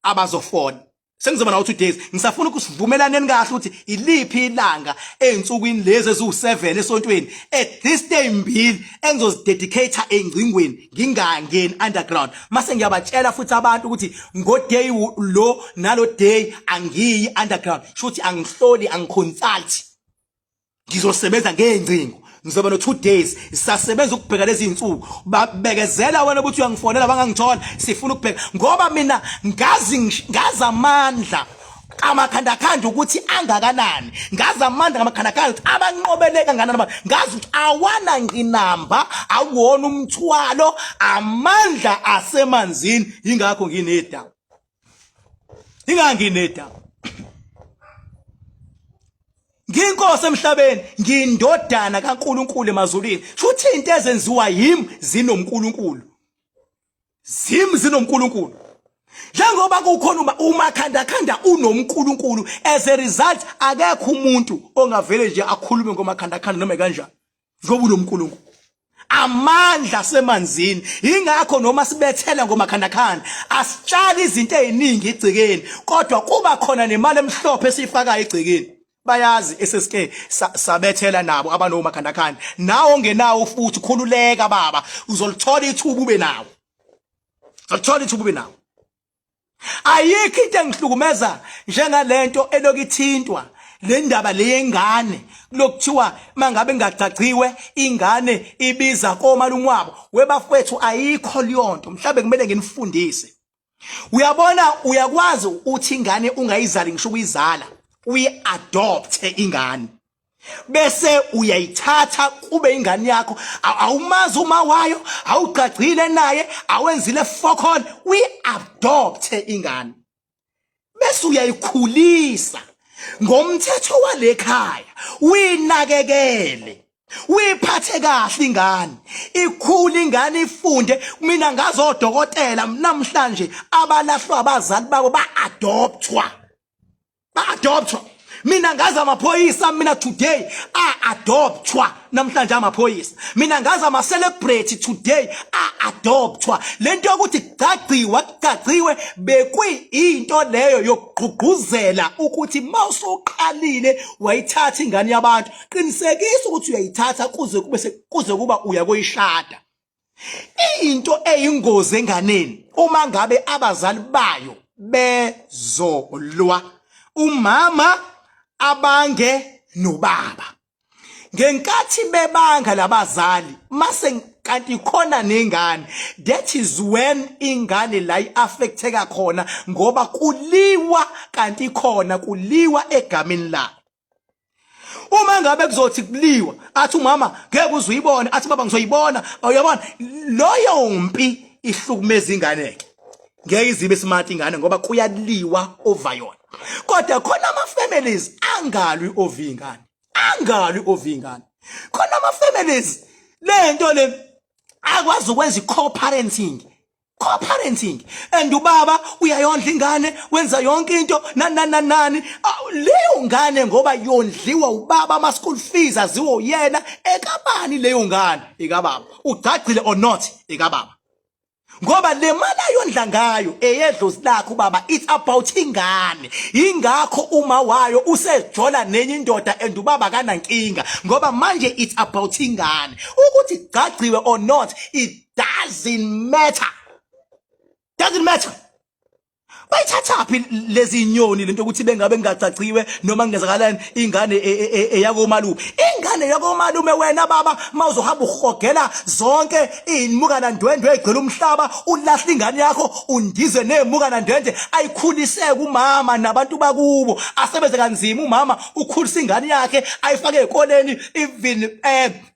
abazofona. Sengizoba nawo 2 days. Ngisafuna ukusivumelaneni kahle ukuthi iliphi ilanga ezinsukwini lezi eziwu7 esontweni, at this day mbili engizozidedicate engcingweni, ngingangeni underground. Mase ngiyabatshela futhi abantu ukuthi ngo day lo nalo day angiyi underground, shuthi angihloli, angiconsult, ngizosebenza ngengcingo. Ngizoba no 2 days sisasebenza ukubheka lezi insuku. Babekezela wena ukuthi uyangifonela bangangithola, sifuna ukubheka, ngoba mina ngazi ngazi amandla amakhandakhanda ukuthi angakanani, ngazi amandla ngamakhandakhanda ukuthi abanqobeleka kangakanani abantu, ngazi ukuthi awana ngqinamba, awuwona umthwalo, amandla asemanzini. Yingakho nginedaba, ingakho nginedaba. Ngiyinkosi emhlabeni, ngiyindodana kaNkuluNkulu emazulwini. Futhi into ezenziwa yimi zinoNkulunkulu, zimi zinoNkulunkulu. Njengoba kukhona umakhandakhanda unomnkulunkulu, as a result akekho umuntu ongavele nje akhulume ngomakhandakhanda noma kanjani, ngoba unomnkulunkulu, amandla asemanzini. Ingakho noma sibethela ngomakhandakhanda asitshali izinto eziningi egcekeni, kodwa kuba khona nemali emhlophe esiyifakayo egcekeni. Bayazi esesike sabethela nabo abanomakhandakhanda. Nawe ongenawo futhi, khululeka baba, uzolithola ithuba ube nawo, uzolithola ithuba ube nawo. Ayikho into engihlukumeza njengalento elokithintwa le ndaba le yengane, kulokuthiwa mangabe ngingagcagciwe ingane ibiza komalume wabo. Webafowethu, ayikho leyonto. Mhlawumbe kumele nginifundise. Uyabona, uyakwazi uthi ingane ungayizali ngisho ukuyizala, uyi-adopte ingane bese uyayithatha kube ingane yakho. Awumazi uma wayo, awugcagcile naye, awenzile fokol, uyi-adopte ingane bese uyayikhulisa ngomthetho walekhaya, uyinakekele, uyiphathe kahle ingane, ikhule ingane, ifunde. Mina ngazodokotela namhlanje abalahlwa abazali babo ba-adoptwa, ba-adoptwa. Mina ngazi amaphoyisa mina today a-adoptwa namhlanje amaphoyisa. Mina ngazi ama-celebrity today a-adoptwa. Le nto yokuthi kugcagciwa, kugcagciwe bekuyinto leyo yokugqugquzela ukuthi uma usuqalile wayithatha ingane yabantu, qinisekisa ukuthi uyayithatha kuze kube kuze kuba uya koyishada. Into eyingozi enganeni uma ngabe abazali bayo bezolwa, umama abange nobaba, ngenkathi bebanga labazali mase kanti khona nengane, that is when ingane la iaffecteka khona, ngoba kuliwa kanti khona kuliwa egameni lakho. Uma ngabe kuzothi kuliwa, athi umama ngeke uze uyibone, athi baba ngizoyibona, uyabona loyo mpi ihlukumeza ingane ke. Ngeke izibe smart ingane ngoba kuyaliwa over yona. Kodwa khona ama families angalwi over ingane, angalwi over ingane. Khona ama families lento le akwazi ukwenza i-co-parenting, co-parenting, and ubaba uyayondla ingane, wenza yonke into, nani nani nani. Leyo ngane ngoba yondliwa ubaba, ama school fees aziwo uyena. Ekabani leyo ngane? Ikababa. Ugcagcile or not, ikababa, ngoba le mali ayondla ngayo eyedlozi lakhe ubaba. It's about ingane. Ingakho uma wayo usejola nenye indoda and ubaba kanankinga, ngoba manje it's about ingane. Ukuthi gcagciwe or not, it doesn't matter, doesn't matter. Bayithathaphi lezi nyoni lento ukuthi bengabe ngingagcagciwe noma kungenzakalani, ingane eyakomalume, ingane yakomalume? Wena baba, mawuzohamba uhogela zonke izimuka ndwendwe egcwele umhlaba, ulahla ingane yakho, undize nezimuka ndwendwe. Ayikhulise kumama nabantu bakubo, asebenze kanzima umama, ukhulisa ingane yakhe, ayifake ezikoleni,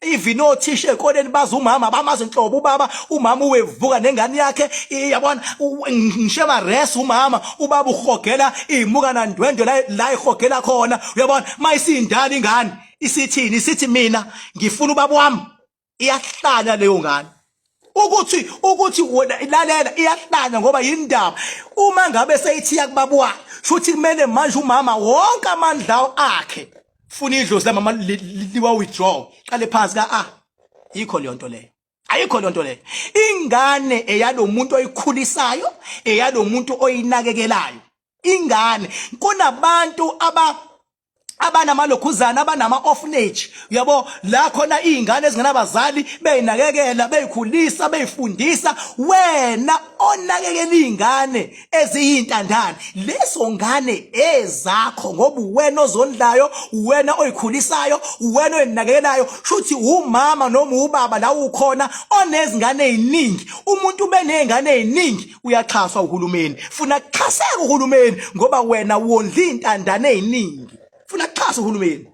even othisha ezikoleni bazi umama, bamazi inhlobo ubaba. Umama uwevuka nengane yakhe, yabona, ngisho res umama, ubaba uhogela izimuka nandwendwe la ihogela khona, uyabona. Mayisindala ingane, isithini? Isithi, "Mina ngifuna ubaba wami." Iyahlanya leyo ngane. Ukuthi wena lalela, iyahlanya ngoba yindaba uma ngabe seyithiya kubaba wakhe, futhi kumele manje umama wonke amandla akhe, funa idlozi lamama liwa withdraw, qale phansi ka a. Yikho leyo nto leyo, ayikho leyo nto leyo. Ingane eyalomuntu oyikhulisayo, eyalomuntu oyinakekelayo ingane. Kunabantu abanamalokhuzana, abanama-orphanage, uyabo, la khona iy'ngane ezingenabazali bey'nakekela, bey'khulisa, bey'fundisa. Wena onakekela iy'ngane eziyintandane, lezo ngane ezakho, ngoba uwena ozondlayo, uwena oyikhulisayo, uwena oyinakekelayo. Shuthi umama noma ubaba la ukhona onezingane ey'ningi, umuntu ube ney'ngane ey'ningi, uyaxhaswa uhulumeni. Funa kuxhaseke uhulumeni ngoba wena wondla iy'ntandane ey'ningi. Funa kuxhasa uhulumeni.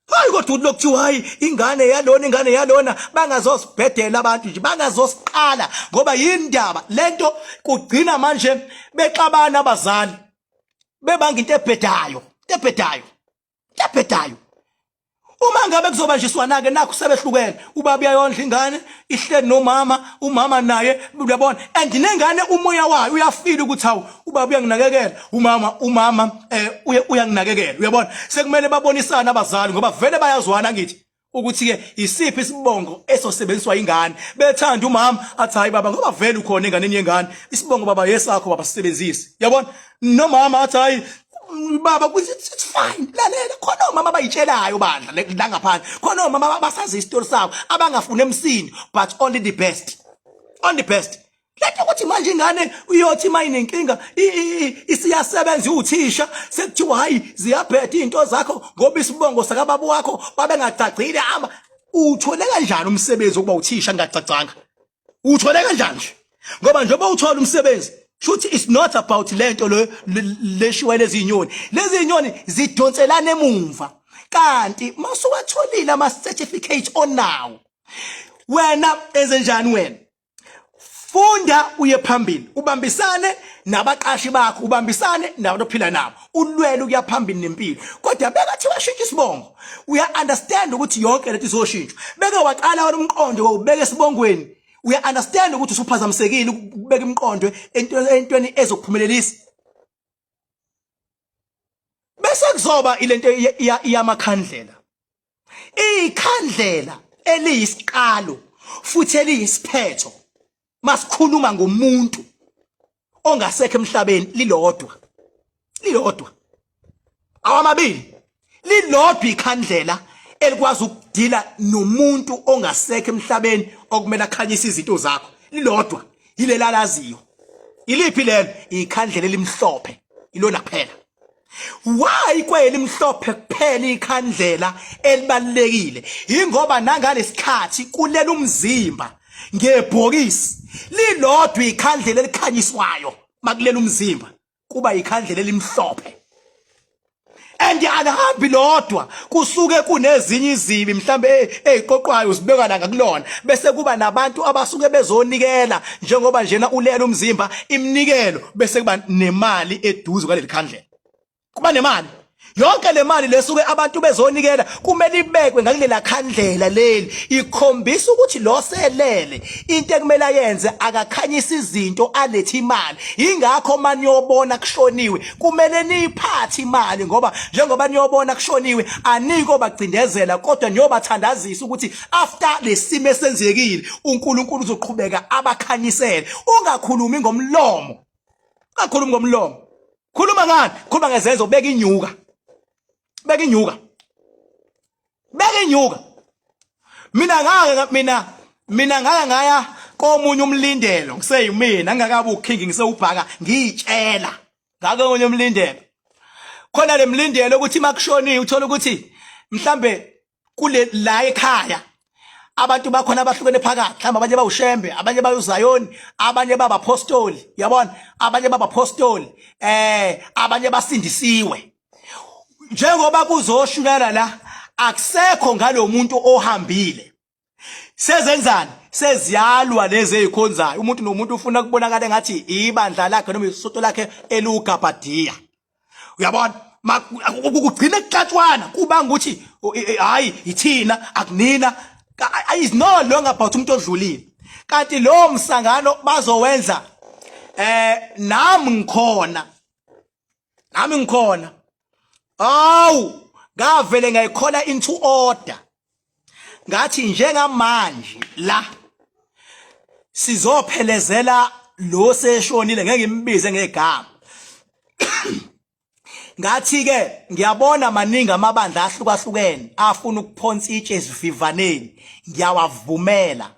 Hayi kodwa ukuthi lokuthiwa hayi, ingane yalona, ingane yalona, bangazosibhedela abantu nje, bangazosiqala, ngoba yindaba lento kugcina manje bexabana abazali, bebanga into ebhedayo, into ebhedayo, into ebhedayo. Uma ngabe kuzobanjiswana ke, nakho sebehlukene. Ubaba uyayondla ingane, ihleli nomama, umama naye, uyabona, and nengane umoya wayo uyafila ukuthi hawu, ubaba uyanginakekela, umama uyanginakekela, uyabona. Sekumele babonisane abazali ngoba vele bayazwana, ngithi ukuthi ke isiphi isibongo esosebenziswa ingane. Bethanda umama athi, "Hayi baba, ngoba vele ukhona enganeni yengane, isibongo baba yesakho baba, sisebenzise," yabona. Nomama athi, "Hayi baba, it's fine." Lalela, khona omama abayitshelayo bandla la ngaphandle, khona omama abasazi isitori sabo, abangafuni emsindo, but only the best, only the best. Letha ukuthi manje ingane uyothi mayinenkinga, isiyasebenza uthisha, sekuthiwa hayi, ziyabheda izinto zakho ngoba isibongo sakababa wakho babengagcagcile. Ama uthole kanjani umsebenzi wokuba uthisha ngagcagcanga? Uthole kanjani nje? Ngoba njengoba uthola umsebenzi, shuthi it's not about lento lo leshiwa. Lezi inyoni zidonselana emumva, kanti masuwatholile ama certificates onawo wena, enzenjani wena? Funda uye phambili, ubambisane nabaqashi bakho, ubambisane nabantu ophila nabo, ulwele ukuya phambili nempilo. Kodwa bekathi washintsha isibongo, uya understand ukuthi yonke lento izoshintshwa. Beke waqala wena umqondo wawubeka esibongweni, uya understand ukuthi usuphazamisekile ukubeka imiqondo entweni ezokuphumelelisa. Bese kuzoba ilento yamakhandlela, ikhandlela eliyisiqalo futhi eliyisiphetho. Masikhuluma ngomuntu ongasekho emhlabeni, lilodwa, lilodwa, awamabili, lilodwa ikhandlela elikwazi ukudila nomuntu ongasekho emhlabeni okumele akhanyise izinto zakho, lilodwa, yilela laziyo. Iliphi lelo? Ikhandlela elimhlophe, ilona kuphela. Why kwelimhlophe kuphela ikhandlela elibalekile? Ingoba nangalesikhathi kulela umzimba ngebhokisi, lilodwa ikhandlela elikhanyiswayo makulela umzimba, kuba ikhandlela elimhlophe. And alihambi lodwa, kusuke kunezinye izibi mhlambe eziqoqwayo uzibeka la ngakulona, bese kuba nabantu abasuke bezonikela njengoba njena ulela umzimba iminikelo, bese kuba nemali eduze kwaleli khandlela, kuba nemali. Yonke le mali lesuke abantu bezonikela kumele ibekwe ngakulela khandlela leli, ikhombisa ukuthi lo selele into ekumele ayenze akakhanyisa izinto, alethe imali. Ingakho maniyobona kushoniwe kumele niyiphathe imali, ngoba njengoba niyobona kushoniwe aniko bagcindezela, kodwa niyobathandazisa ukuthi after lesimo esenzekile uNkulunkulu uzoqhubeka abakhanyisele. Ungakhulumi ngomlomo, ungakhulumi ngomlomo, khuluma ngani? Khuluma ngezenzo. Beka inyuka, beka inyuka, beka inyuka. Mina ngake mina ngake ngaya komunye umlindelo, ngiseyimina ngingakabi uking, ngisewubhaka, ngiyitshela ngake komunye umlindelo khona le mlindelo ukuthi makushoniwe uthola ukuthi mhlambe kule la ekhaya abantu bakhona abahlukene phakathi, mhlawumbe abanye bawushembe, abanye bayuzayoni, abanye babapostoli, yabona, abanye babapostoli, abanye basindisiwe. Njengoba kuzoshunela la akusekho ngalomuntu ohambile, sezenzani? Seziyalwa lezi ezikhonzayo. Umuntu nomuntu ufuna kubonakala ngathi ibandla lakhe noma isonto lakhe elugabhadiya, uyabona. Kugcina kuxatshwana, kubanga ukuthi hayi ithina akunina, is no longer about umuntu odlulile. Kanti lo msangano bazowenza nami ngikhona, nami ngikhona. Awu, ngavele ngayikhola into order, ngathi njengamanje la sizophelezela lo seshonile, ngeke ngimbize ngegama. Ngathi ke ngiyabona maningi amabandla ahlukahlukene afuna ukuphonsa itshe esivivaneni, ngiyawavumela.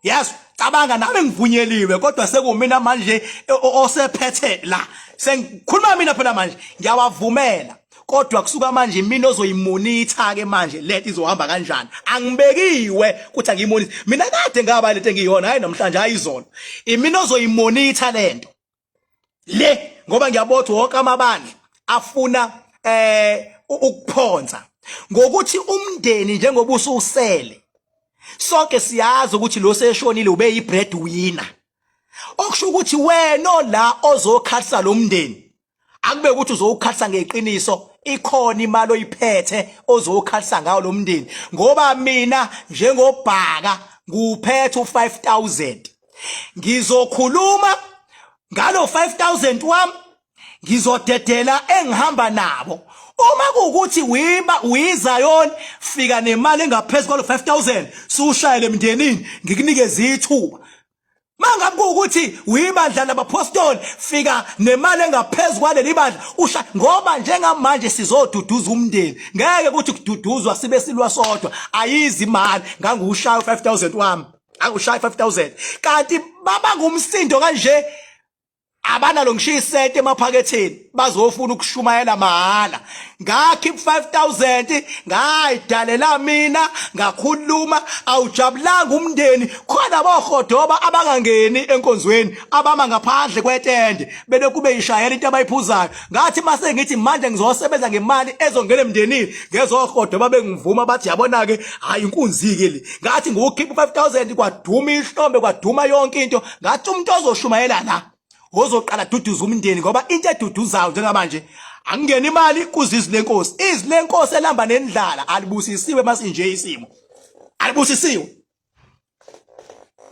Yes, cabanga nami ngivunyeliwe, kodwa sekumina manje osephethe la, sengikhuluma mina phela manje. Ngiyawavumela, kodwa kusuka manje mina ozoyimonitha ke manje lento izohamba kanjani. Angibekiwe ukuthi angiyimonithe mina, kade ngaba lento engiyona, hayi namhlanje, hayi izolo. Imina ozoyimonitha lento le, ngoba ngiyabona wonke amabandla afuna ukuphonsa ngokuthi umndeni njengoba ususele. Sonke siyazi ukuthi lo seshonile ube yi-bread winner, okusho ukuthi wena la ozokhalisa lo mndeni akube ukuthi uzowukhalisa ngeqiniso, ikhona imali oyiphethe ozowukhalisa ngawo lo mndeni. Ngoba mina njengobhaka nguphethe u5000, ngizokhuluma ngalo 5000 wami, ngizodedela engihamba nabo. Uma kuwukuthi wiba uyizayoni, fika nemali engaphezulu kwalo 5000, sushayele emndenini, ngikunikeze ithuba. Mangabe kuwukuthi uyibandla labapostoli, fika nemali engaphezulu kwaleli bandla usha, ngoba njengamanje sizoduduza umndeni, ngeke ukuthi kududuzwa sibe silwa sodwa. Ayizi imali, ngangiwushaya u5000 wami, angushaya 5000, kanti baba ngumsindo kanje, abanalo ngisho isente emaphaketheni, bazofuna ukushumayela mahhala. Ngakhipha 5000, ngayidalela mina, ngakhuluma, awujabulanga umndeni. Khona bohodoba abangangeni enkonzweni, abama ngaphandle kwetende belokhu beyishayela into abayiphuzayo. Ngathi mase ngithi manje ngizosebenza ngemali ezongena emndenini, ngezohodoba bengivuma, bathi yabona ke, hayi inkunzi ke le. Ngathi ngiwukhipha 5000, kwaduma ihlombe, kwaduma yonke into. Ngathi umuntu ozoshumayela la ozoqala duduza umndeni, ngoba into eduduzayo njengamanje angingena imali kuzizwi lenkosi, izwi lenkosi elamba nendlala alibusisiwe masinje isimo, alibusisiwe,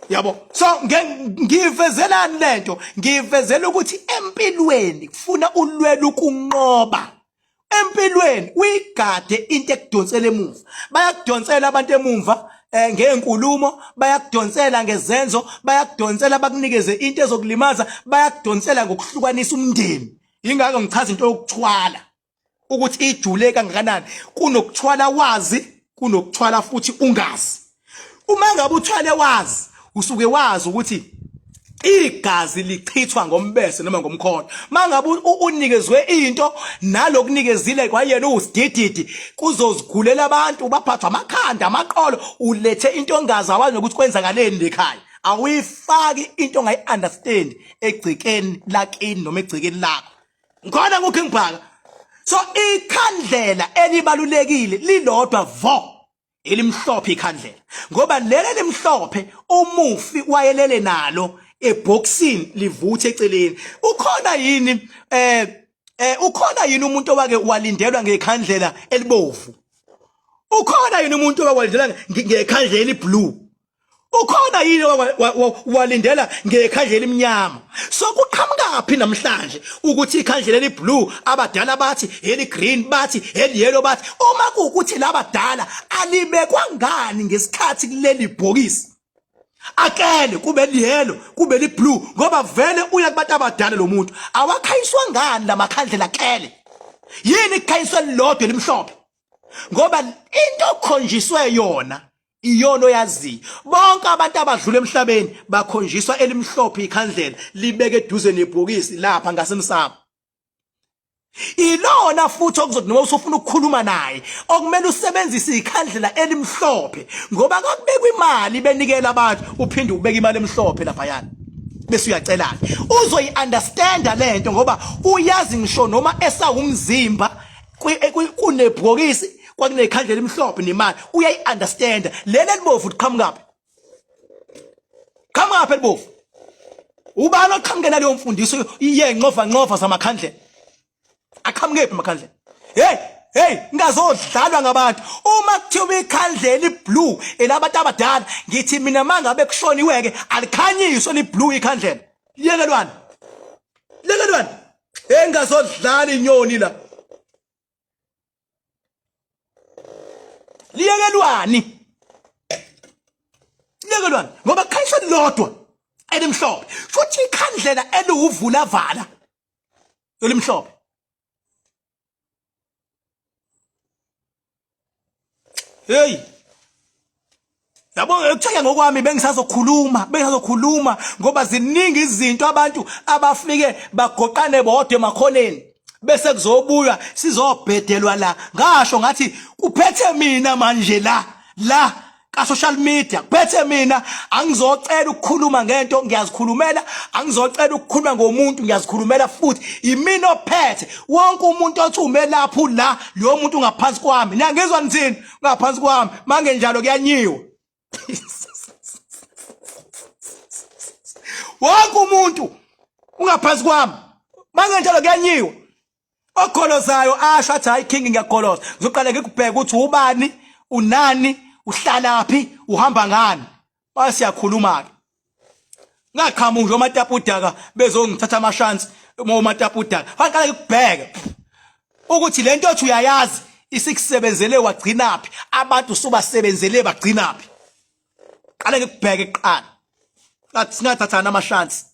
yabo. So ngivezelani lento? Ngivezela ukuthi empilweni kufuna ulwela ukunqoba empilweni, uyigade into ekudonsela emuva. Bayakudonsela abantu emumva ngenkulumo, bayakudonsela ngezenzo, bayakudonsela bakunikeze into ezokulimaza, bayakudonsela ngokuhlukanisa umndeni. Ingakho ngichaza into yokuthwala ukuthi ijule kangakanani. Kunokuthwala wazi, kunokuthwala futhi ungazi. Uma ngabe uthwale wazi, usuke wazi ukuthi igazi lichithwa ngombese noma ngomkhono. Mangabe unikezwe into nalokunikezile kwayena usidididi, kuzozigulela abantu, baphathwa amakhanda, amaqolo, ulethe into ongazi awazi nokuthi kwenzakaleni lekhaya. Awuyifaki into ongayi-understand egcekeni lakini noma egcekeni lakho. Ngikhona nguKing Bhaka. So ikhandlela elibalulekile lilodwa vo, elimhlophe ikhandlela, ngoba leli elimhlophe umufi wayelele nalo ebhoksini livuthe eceleni. Ukhona yini ukhona yini umuntu owake walindelwa ngekhandlela elibovu? Ukhona yini umuntu owake walindelwa ngekhandlela eliblue? Ukhona yini walindela ngekhandlela elimnyama? So kuqhamukaphi namhlanje ukuthi ikhandlela eliblue abadala bathi, eli green bathi, eli yellow bathi, uma kuwukuthi labadala alibekwa ngani ngesikhathi kuleli bhokisi? Akele kube liyellow kube liblue, ngoba vele uya kubantu abadala lo muntu. Awakhanyiswa ngani lamakhandlela kele? Yini kukhanyiswa lilodwa elimhlophe? Ngoba into okhonjiswe yona iyona oyaziyo. Bonke abantu abadlula emhlabeni bakhonjiswa elimhlophe ikhandlela libeke eduze nebhokisi lapha ngasemsamo. Ilona futhi okuzothi noma usufuna ukukhuluma naye okumele usebenzise ikhandlela elimhlophe, ngoba kakubekwa imali benikela abantu, uphinde ubeke imali emhlophe laphayana bese uyacelana. Uzoyi-understanda lento ngoba uyazi ngisho noma esawumzimba kunebhokisi kwakunekhandlela elimhlophe nemali, uyayi-understanda. Leli elibovu liqhamukaphi? Qhamukaphi elibovu? Ubani oqhamuke naleyo mfundiso yenxova nxova zamakhandlela? Aqhamukephi amakhandlela? Hey, hey, ngazodlalwa ngabantu. Uma kuthiwa ikhandlela iblue elabantu abadala, ngithi mina mangabe kushoniweke alikhanyiswe liblue ikhandlela. Liyekelwani? Liyekelwani? Hey, ngazodlala inyoni la. Liyekelwani? Liyekelwani? Ngoba kukhanyiswa lilodwa elimhlophe, futhi ikhandlela eliwuvula vala elimhlophe. Hey, yabo, ekutheke ngokwami bengisazokhuluma ngoba ziningi izinto abantu abafike bagoqane bodwa emakhoneni, bese kuzobuywa sizobhedelwa la. Ngasho ngathi kuphethe mina manje la ka social media, kuphethe mina. Angizocela ukukhuluma ngento, ngiyazikhulumela. Angizocela ukukhuluma ngomuntu, ngiyazikhulumela futhi. Imina ophethe. Wonke umuntu othi ume lapho la, lo muntu ungaphansi kwami. Niyangizwa nithini? Ngaphansi kwami. Mangenjalo kuyanyiwa. Wonke umuntu ungaphansi kwami, mangenjalo kuyanyiwa. Okholozayo asho athi hayi king, ngiyagoloza. Ngizoqala ngikubheka ukuthi ubani, unani, uhlalaphi, uhamba ngani, base siyakhuluma ke. Ngaqhamuka nje omatapudaka bezongithatha amashansi, omatapudaka. Baqala ngikubheke ukuthi lento othi uyayazi isikusebenzele wagcinaphi, abantu usubasebenzele bagcinaphi. Qale ngikubheke kuqala, ngathi singathathana amashansi.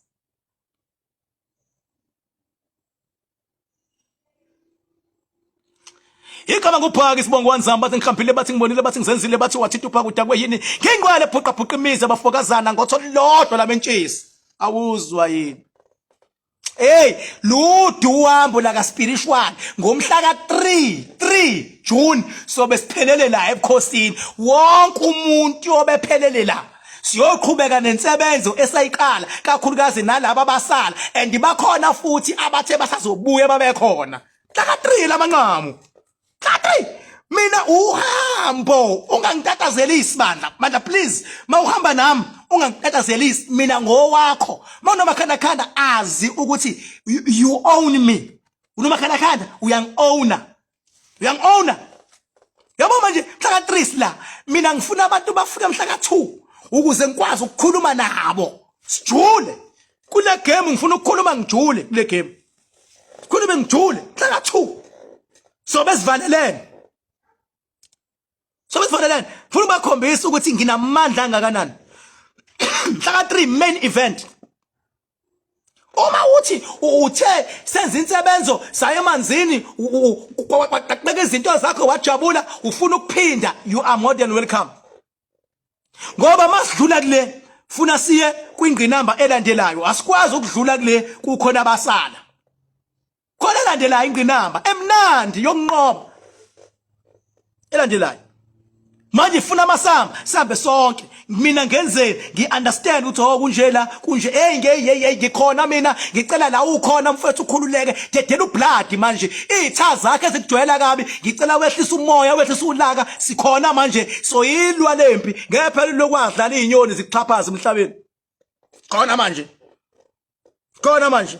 Igama nguphaka isibongo wanzamba, bathi ngihambile, bathi ngibonile, bathi ngizenzile, bathi wathinta uphaka udakwe yini, ngingqwele bhuqa bhuqa imizi abafokazana ngotho lodwa lamentshisi. Awuzwa yini? Hey, ludu uhambo la ka spiritual ngomhla ka 3 3 June sobe siphelele la ebukhosini. Wonke umuntu obephelele la siyoqhubeka nensebenzo esayiqala, kakhulukazi nalabo abasala, and bakhona futhi abathe basazobuya babekhona mhla ka 3 lamanqamu, mhla 3. Mina uhambo ungangitatazelisi bandla, bandla please, mawuhamba nami ungangitatazelisi, mina ngowakho. Mawunomakhanda khanda azi ukuthi you own me. Unomakhanda khanda uyangi-owner, uyangi-owner. Yabo manje mhla ka 3 la, mina ngifuna abantu bafike mhla ka 2 ukuze ngikwazi ukukhuluma nabo sijule kule game. Ngifuna ukukhuluma ngijule kule game, sikhulume ngijule mhla ka 2. Sobe sivalelene, sobe sivalelene. Ngifuna ubakhombisa ukuthi nginamandla angakanani mhla ka 3, main event. Uma uthi uthe senza insebenzo, saya emanzini, kwaqaqeka izinto zakho, wajabula, ufuna ukuphinda, you are more than welcome, ngoba masidlula kule funa siye kwingqinamba elandelayo. Asikwazi ukudlula kule kukhona abasala khona. Elandelayo ingqinamba emnandi yokunqoba elandelayo. Manje ifuna amasamba sihambe sonke. Mina ngenzeni? Ngi-understand ukuthi oh kunje la kunje. Hey hey hey hey ngikhona mina ngicela la ukhona mfethu ukhululeke. Dedela ublood manje. Izitha zakhe ezikujwayela kabi ngicela wehlisa umoya wehlisa ulaka sikhona manje soyilwa lempi. Ngeke phela lokwadlala izinyoni zikuxhaphaza emhlabeni. Khona manje. Khona manje.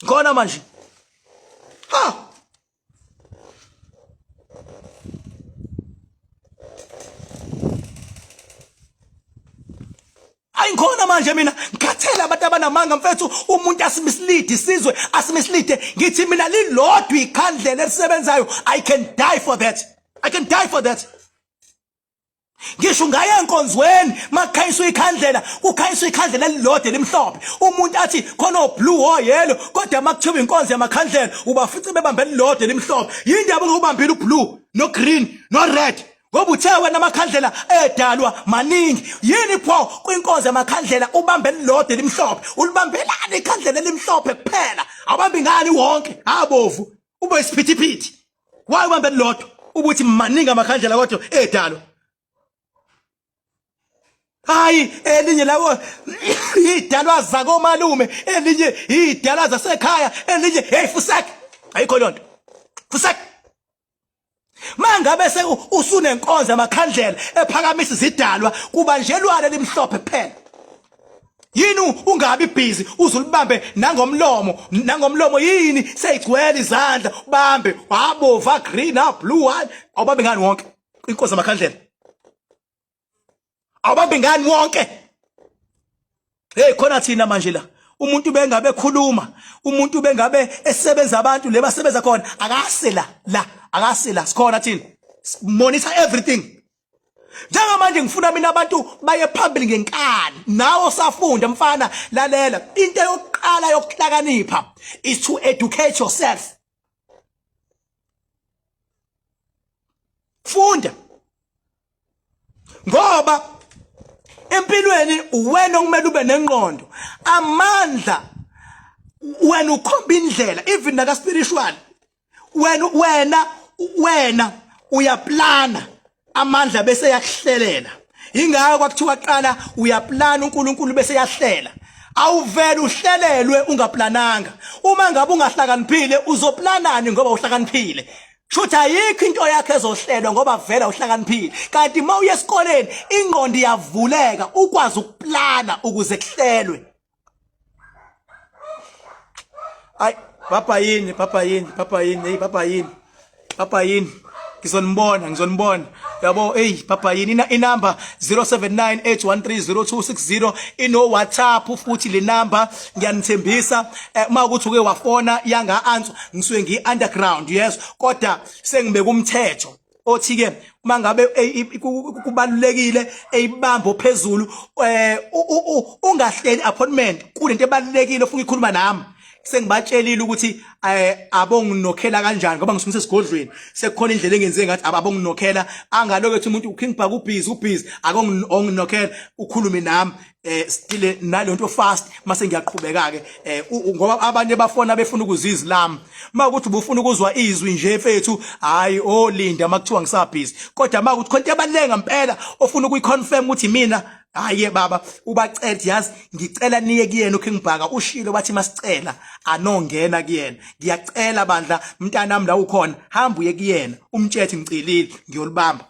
Khona manje. Ha! Ayi ngikhona manje mina ngikhathele abantu abanamanga mfethu umuntu asimislide isizwe asimislide ngithi mina lilodwa ikhandlela elisebenzayo I can die for that I can die for that ngisho ungaya enkonzweni makukhanyiswa ikhandlela kukhanyiswa ikhandlela elilodwa elimhlophe umuntu athi khona oblue oyellow kodwa makuthiwa inkonzo yamakhandlela ubafice bebambe elilodwa elimhlophe yindaba ungubambile ublue no green no red ngoba uthe wena amakhandlela edalwa maningi yini pho kwinkonzo yamakhandlela ubambe elilodwa elimhlophe ulibambelani ikhandlela elimhlophe kuphela awubambi ngani wonke abovu ube isiphithiphithi Why ubambe lodwa ukuthi maningi amakhandlela kodwa edalo. Hayi elinye lawo idalwa zakomalume elinye idalwa zasekhaya elinye hey fusek ayikho lonto fusek mangabe se usunenkonzo yamakhandlela ephakamisa izidalwa kubanjelwane limhlophe kuphela yini ungabi busy uzulibambe nangomlomo nangomlomo yini seyigcwele izandla ubambe wabova green a blue one awubambe ngani wonke inkosi amakhandlela awubambe ngani wonke hey khona thina manje la umuntu bengabe khuluma umuntu bengabe esebenza abantu le basebenza khona akase la la akase la sikhona thina monitor everything njengamanje ngifuna mina abantu baye phambili ngenkani nawe osafunda mfana lalela into yokuqala yokuhlakanipha is to educate yourself funda ngoba empilweni uwena okumele ube nengqondo amandla wena ukhomba indlela even naka spiritual wena wena wena uyaplana amandla bese yakuhlelela ingako kwakuthiwa qala uyaplana uNkulunkulu bese yahlela awuvele uhlelelwe ungaplananga uma ngabe ungahlakaniphile uzoplanani ngoba uhlakaniphile shuthi ayikho into yakhe ezohlelwa ngoba vela uhlakaniphile kanti uma uye esikoleni ingqondo iyavuleka ukwazi ukuplana ukuze kuhlelwe Ay, papa yini, papa yini, papa yini, hey papa yini. Papa yini. Ngizonibona, ngizonibona. Yabo, hey papa yini ina inumber 0798130260 ino WhatsApp futhi le number ngiyanithembisa eh, uma ukuthi uke wafona yanga answer ngisuke ngi underground yes kodwa sengibeka umthetho othi ke uma ngabe kubalulekile eyibambo phezulu eh ungahleli appointment kunento ebalulekile ofuna ikhuluma nami sengibatshelile ukuthi eh abonginokhela kanjani ngoba ngisuke sesigodlweni sekukhona indlela engenze ngathi ababonginokhela angaloko ethi umuntu uKing Bhaka ubhizi ubhizi akonginokhela ukhulume nami eh stile nalonto fast mase ngiyaqhubeka ke eh ngoba abanye bafona befuna ukuzizwa lami makuthi ubufuna ukuzwa izwi nje mfethu hayi olinda makuthiwa ngisabhizi kodwa makuthi khona into ebaluleke ngempela ofuna ukuyiconfirm ukuthi mina hayi baba ubacela yazi ngicela niye kuyena uKing Bhaka ushilo wathi masicela anongena kuyena ngiyacela bandla mntanami la ukhona hamba uye kuyena umtshethi ngicelile ngiyolibamba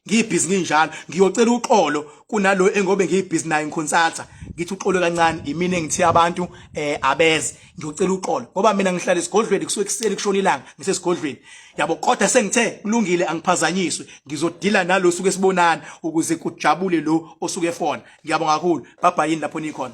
ngiyibhizi nginjalo ngiyocela uxolo kunalo engobe ngiyibhizi naye ngikhonsaltha ngithi uxolo kancane imina engithi abantu eh abeze ngiyocela uxolo ngoba mina ngihlala esigodlweni kusuke kuseni kushona ilanga ngisesigodlweni yabo kodwa sengithe kulungile angiphazanyiswe ngizodila nalo suke sibonana ukuze kujabule lo osuke efona ngiyabonga kakhulu bye bye yini lapho nikhona.